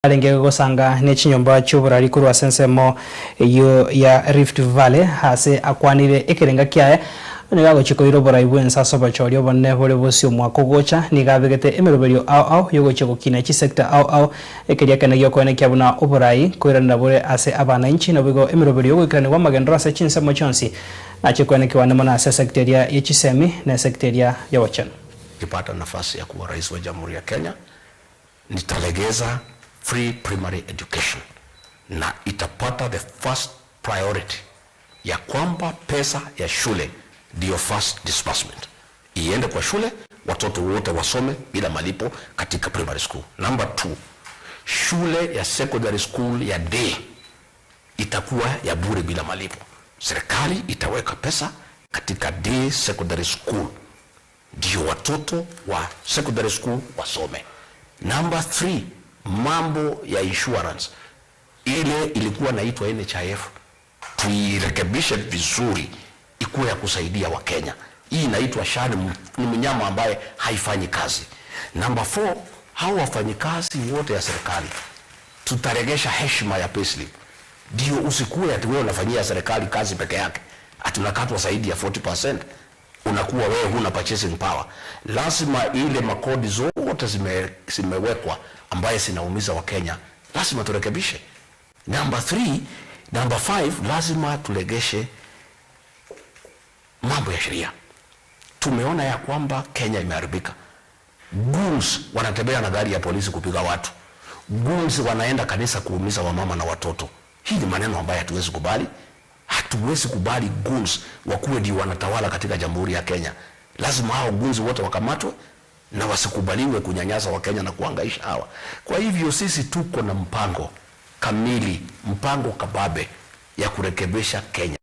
Arenge gosanga ne chinyomba chi'oborari korwa ase ensemo eyio ya Rift Valley, aase akwanire ekerenga kiaye, nigo agochia koira oborai bw'ense ase obochori obonene bore bosio omwaka ogocha. Nigo abegete emeroberio ao ao y'ogochia gokina chisector ao ao, ekeria ekenene gi'okoenekia buna oborai koiranera bore ase abanainchi, naboigo emeroberio y'ogoikeranigwa amagenderero ase chinsemo chionsi nachie koenekiwa ande mono ase esector eria ye chisemi na esector eria y'obochenu. Nikipata nafasi ya kuwa rais wa Jamhuri ya Kenya, nitalegeza free primary education na itapata the first priority ya kwamba pesa ya shule ndiyo first disbursement iende kwa shule, watoto wote wasome bila malipo katika primary school. Number two, shule ya secondary school ya day itakuwa ya bure bila malipo. Serikali itaweka pesa katika day secondary school ndio watoto wa secondary school wasome. Number three, mambo ya insurance ile ilikuwa naitwa NHIF tuirekebishe vizuri, ikuwe ya kusaidia Wakenya. Hii inaitwa SHA ni mnyama ambaye haifanyi kazi. Number four, hao wafanyikazi wote ya serikali tutaregesha heshima ya payslip, ndio usikuwe ati wewe unafanyia serikali kazi peke yake, ati unakatwa zaidi ya 40%, unakuwa wewe huna purchasing power. Lazima ile makodi zote zimewekwa ambaye zinaumiza Wakenya, lazima turekebishe. Number three, number five, lazima tulegeshe mambo ya sheria. Tumeona ya kwamba Kenya imeharibika. Goons wanatembea na gari ya polisi kupiga watu. Goons wanaenda kanisa kuumiza wamama na watoto. Hii ni maneno ambayo hatuwezi kubali. Hatuwezi kubali goons wakuwe ndio wanatawala katika Jamhuri ya Kenya. Lazima hao goons wote wakamatwe na wasikubaliwe kunyanyasa Wakenya na kuhangaisha hawa. Kwa hivyo sisi tuko na mpango kamili, mpango kababe ya kurekebisha Kenya.